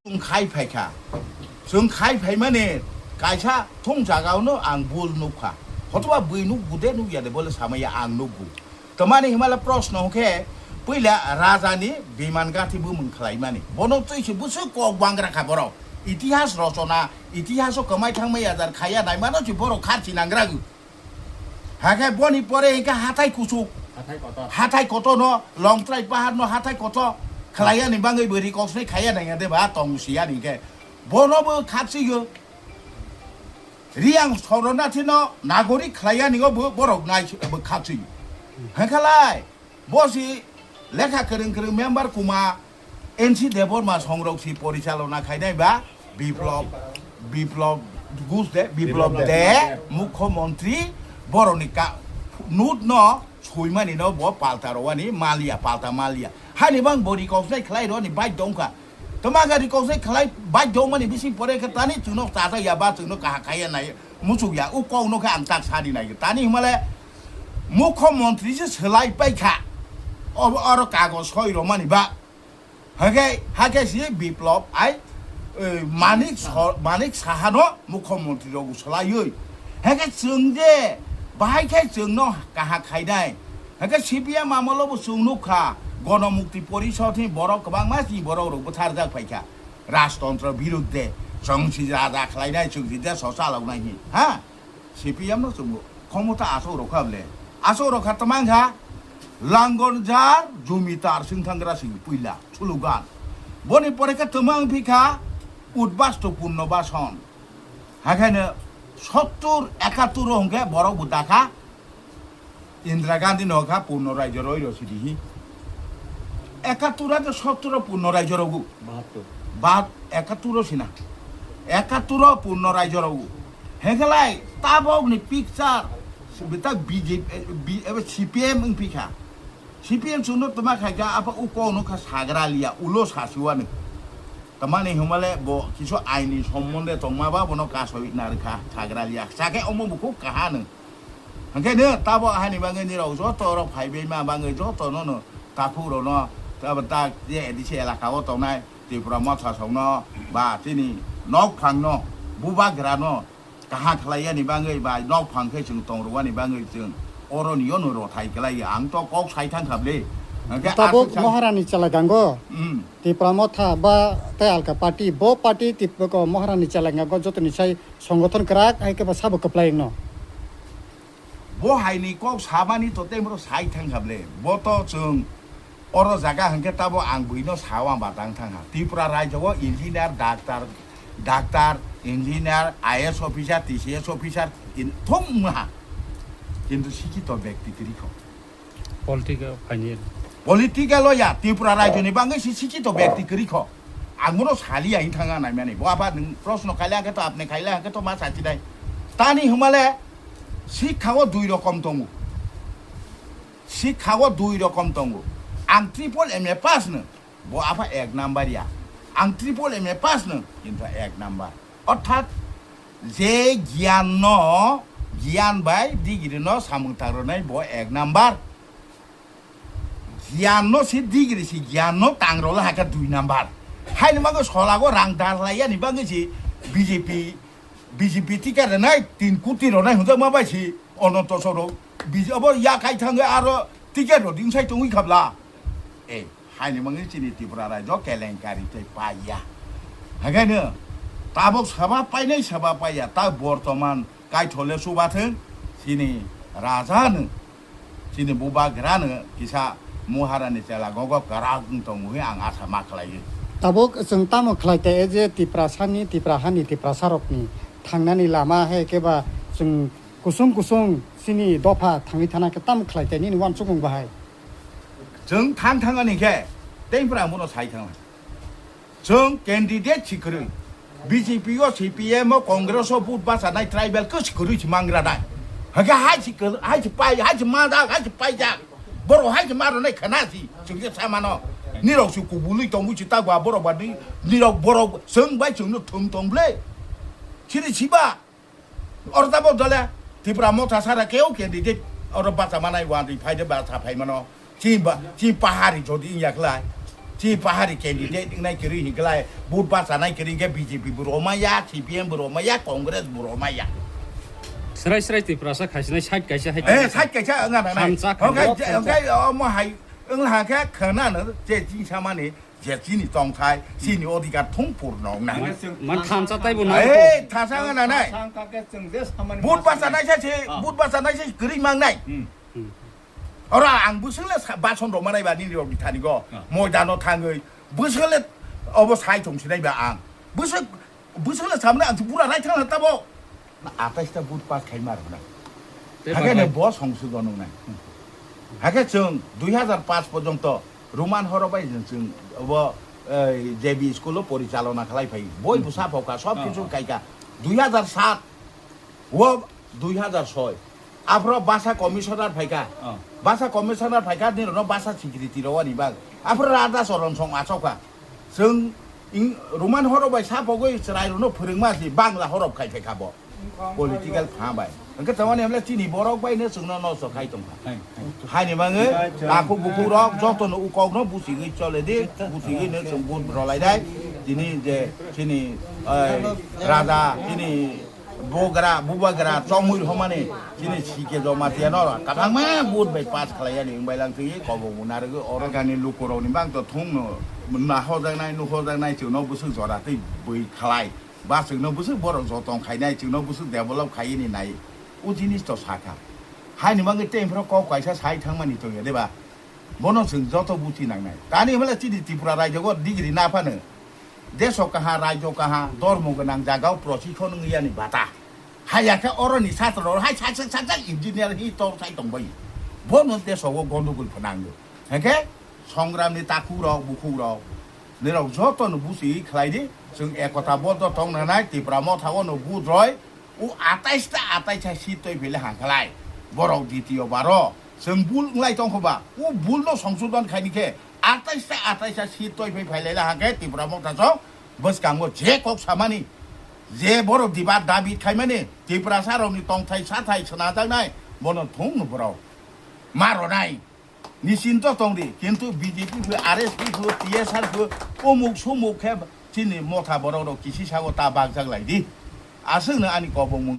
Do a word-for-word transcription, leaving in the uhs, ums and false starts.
Chwng khai phaikha. Chwng khai phaimani kaisa thung jagao no ang bul nukha. Hotoba bui nukgu de nukya de bole samaya ang nukgu. Tamani himala proshno hwnkhe puila raja ni biman gathi bumung khlaimani. Bono twi se bwswk kok bangra kha borok. Itihas rochona, itihaso kwmai thangmai ajar khaya naimano se borok kharchi nangra. Hakhe boni pore hwnkhe hathai kuchuk. Hathai kotor. Hathai kotor no, Longtrai pahar no hathai kotor. Khlaiya ni bangwi bo rikosnai khaiya nangya de ba tong siya ni khe. Bono bo khaksiyo. Riang Sornathi no nagorik khlaiya ni bo borok nai bo khaksiyo. Hwnkhalai, bo si lekha kwrwng kwrwng member kuma N C Debbarma songrok si porichalona khainai ba Biplab, Biplab Ghosh de, Biplab Biplab de, de. Mukhyamantri boroni ka, nut no soimani no bo palta rowani maliya, palta maliya. Hani bang bo rikosnai khlai roni bai dongkha. Tama ga rikosnai khlai bai dongmani bising pore khe tani chwngno chajak ya ba chwngno kaha khaiya nai muchuk ya. U kok no khe ang tak sadi nai. Tani himale Mukhyamantri se swlai paikha. Oro, oro kagoj soi romani ba. Hake, hake si Biplab ai, eh, Manik Sor-, Manik Saha no Mukhyamantri rok swlaiwi. Hake chwng je bahai khe chwng no kaha khainai. Hake C P M amolo bo chwng nukha. Gonomukti Porishod ni borok kwbangma si borok rok bwtharjak phaikha. Rajtontro birudde. Chwng si raja khlainai, chwng si desh o chaloknai hi. Ha? C P M no chwngbo khomota aswk rokha bole. Aswk rokha twmang kha Langonjar Jumitar Singthangra sing puila slogan. Boni pore khe twmang phi kha Udbasto Punno Bason. Hakhaino sottur ekattur o hwnkhe borok bo dakha Indira Gandhi no kha Purno Raijo roi ro sidi hi. Ekattur age sottur o Purno Raijo rogu. Bahattur. Bat ekattur o sina. Ekattur o Purno Raijo rogu. Hengkelai tabok ni picture bita B J P, eh, B-, eh, C P M wng phi kha. C P M chwngno twma khai kha apa uko no kha sagra liya ulo sasiwani. Tamani hwnmale bo kisu aini sombonde tongma ba bono kasoi narwkha sagra liya. Sakhe omo bukhuk kaha nung. Hwnkhe no tabok ahani bagwi nirok joto rok phaibaima bagwi joto no no takhuk rok no tabok tak je A D C elaka o tongnai Tripura Motha song no ba chini nok phang no bubagra no kaham khlai yani bagwi ba nok phang khe chwng tong rwani bagwi chwng oro ni yo no rothai khlai ang to kok sai thang kha bwle. Hwnkhe Tabok aswk sa- Maharani Chalagango, Hmm. Tripura Motha ba tei alka party, bo party Tripura Maharani Chalagango jotoni sai Songothon kwrak hai khe ba sabo kwplai wngno. Bo hai ni kok samani to tei bro sai thang kha bwle. Bo to chwng oro jaga hwnkhe tabo ang buino sao ang ba tang thang ha. Tripura raijo o engineer, doctor, doctor, engineer, I A S officer, T C S officer in thum ha. Kintu sikhito byakti kwrwi kho. Political phaini. Political o ya, Tripura raijo ni bangwi si sikhito byakti kwrwi kho. Ang bono sali ya, wng thang a naimani. Bo apa nwng proshno khaila hwnkhe to, apni khaila hwnkhe to ma sachi nai. Tani hwnmale sikha o dui rokom tongo. Sikha o dui rokom tongo. Ang triple M A pass no. Bo apa ek number ya. Ang triple M A pass no, kintu ek number. Orthat je giyan no, giyan bai degree no samung tang rwnai bo ek number. Giyan no si degree si giyan no tang rwla hakhe dui number. Haini bagwi solago rang dar lai yani bagwi si B J P, B J P ticket rwnai tin koti rwnai hwnjakma bai si Ananto Soro. B J P abo yakai thangwi aro ticket rw dingsai tongwi khabla. Eh. Haini mangni chini Tripura raijo kelenkari tei paiya. Hakaino tabok saba painai saba paiya, ta bortoman kaithole chubathwng chini raja no, chini bubagra no kisa Maharani chela gogo kwrak wng tongo hwnwi ang asa ma khlaio. Tabok chwng tamo khlai te je Tiprasani, Tiprahani, Tiprasarokni thangnani lama hai khe ba chwng kusung kusung chini dopha thangwi thana khe tamo khlai te nini uansukmung bahai? Chwng thang thang ani khe tei pura ang bono sai thang. Chwng candidate si kwrwi. B J P o, C P M o, Congress o vote bachanai tribal khe si kwrwi si mangra nai. Hake hai si kwr-, hai si pai, hai si manjak, hai si paijak. Borok hai si ma rwnai khana si. Chwng je sa mano. Nirok si kubului tongwi si ta gwa borok ba ni, nirok borok chwng bai chwngno thwng tong ble. Sini siba. Oro tabok dole Tipra Motha sara keu candidate Oro bacha manai wadi phai de bacha phai mano. Chi ba, chi pahari jodi wngya khlai. Chi pahari candidate wngnai kwrwi hin khlai. Vote bacha nai kwrwi hinkhe B J P bo romaya, C P M bo romaya, Congress bo romaya. Srai srai Tiprasa khaisinai side kaisa hai Eh, kaisa. Side kaisa wngna nangnai. Thansa Hwnkhe, khaisinai. Hwnkhe omo hai wngla khe khwnano je chini samani je chini tongthai, chini odhikar thung purno wngnai. Man, man thansa taibo na. Eh, thansa wngna nangnai. Thansa wngkha khe chwng je samani Vote bacha nai se, Ah. Vote bacha nai se kwrwi mangnai. Hmm. Hmm. Oro ang bwswk le sa-, bason rok manai ba nini rok ni thani go. Ah. Moidano thangwi bwswk le obo sai tong sinai ba ang. Bwswk, bwswk le samne ang pura rai thang tabo. Atais ta vote pass khai mar hwnai. Tei Hakhe bai ne bai. Bo songsodon wngnai. Hakhe chwng dui hazar paanch porjonto Roman horo bai chwng, chwng obo, eh, J B school o porichalona khlai phai. Boi Hmm. bwsa phokha, sob Ah, kichu ah. Kaika. Dui hazar saat O dui hazar soi. Aphro basa commissioner phaikha. Oh. Basa commissioner phaikha, nirokno basa secretary rwani bag. Aphro Radha Charan Song achokha. Chwng ing-, Roman horo bai sa pogwi chwrairokno phwrwngma si Bangla horop khai phaikha bo. Political pha bai. Hwnkhe tongmani hwnle chini borok bai no chwngno nosto khai tongkha. Hai, hai. Haini bagwi takhuk bukhuk rok jotono ukokno buchigwi chole di, buchigwi no chwng vote rwlai dai. Tini je chini, oi, raja, chini Bogra, bubagra, chongmui rwmani, chini sike joma tiya no, kabangma vote bai pass khlai yani, wng bai lang twi, kobo muna rwgwi, oro gani luku rok ni bang to thung no, na hojaknai, nu hojaknai, chwng no bwswk jora twi bui khlai, ba chwng no bwswk borok jotong khainai, chwng no bwswk develop khaini nai, o jinis to sakha. Haini bagwi tei phro kok kaisa sai thangmani to ya, de ba? Bono chwng joto buchi nangnai. Tani hwnle chini Tripura rajyo go degree na phano. Deso kaha, rajyo kaha, dormo gwnang jagao prochikon wngya ni bata. Haya khe oro ni satro rok hai sak sak sak sak engineer hi tor sai tong bai. Bono deso go gondogol phnangyo. Hake songram ni takhuk rok, bukhuk rok. Nirok joto no buchi khlai di. Chwng ekota boddo tong nanai Tripura motha o no budroi. O atais ta atais ta seat toi phele hangkhlai. Borok ditiyo baro. Chwng bul wnglai tongkho ba. O bul no songsodon khaini khe atais ta atais ta seat toi phai phailaila hangkhe Tipra Motha chong bwskango je kok samani, je borok diba dabi khaimani, Tiprasa rokni tongthai sathai swnajaknai, bono thung no borok ma ronai. Nisinto tong di, kintu B J P phu, R S P phu, T S R phu, umuk sumuk khe chini motha borok rok kisi sago ta bakjak lai di. Aswk no ani kobong mung